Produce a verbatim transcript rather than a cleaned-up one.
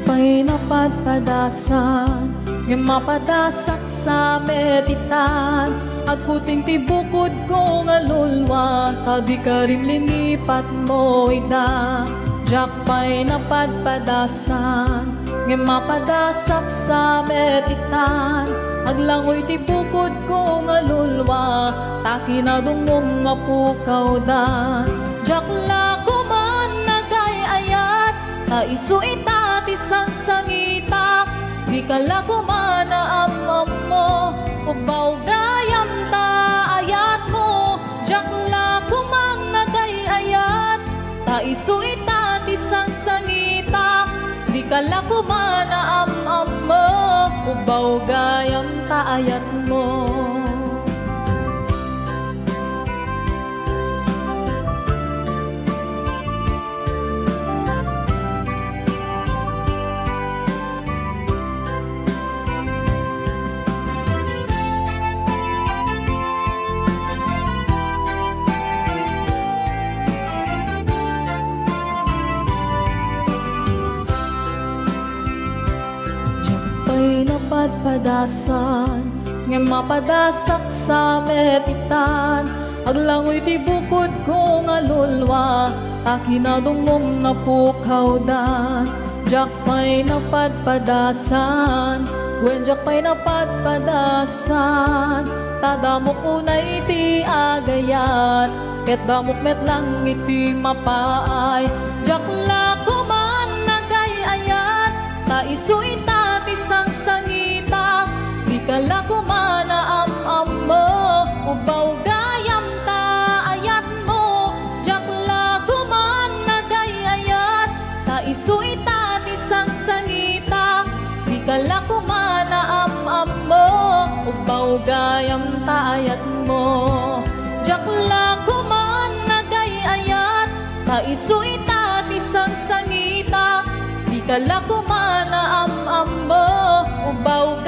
Pay napadpadasan, ngem mapadasak sa met itan. Agputing ti bukodko nga lulua, ta dika rimlimipatmo ida. Diak pay napadpadasan, ngem mapadasak sa met itan. Aglangoy ti bukodko nga lulua, ta kinadungngom mapukawda. Diak la koman nagay-ayat, ta isu ita ti sangsangitak. Dika la koman naam-ammo, ubbaw gayam ta ayatmo. Diak la koman nagay-ayat, ta isu ita ti sangsangitak. Dika la koman naam-ammo, ubbaw gayam ta ayatmo. Diak pay napadpadasan, ngem mapadasak sa met itan. Aglangoy ti bukodko nga lulua, ta kinadungngom napukawda. Diak pay napadpadasan, wen diak pay napadpadasan, ta damok unay ti agayat, ket damok met langit ti mapaay. Diak la koman nagay-ayat, ta isu ita ti sangsangitak. Dika la koman naam-ammo, ubbaw gayam ta ayatmo. Diak la koman nagay-ayat, ta isu ita ti sangsangitak. Dika la koman naam-ammo, ubbaw gayam ta ayatmo. Diak la koman nagay-ayat, ta isu ita ti sangsangitak. Dika la koman naam-ammo, ubbaw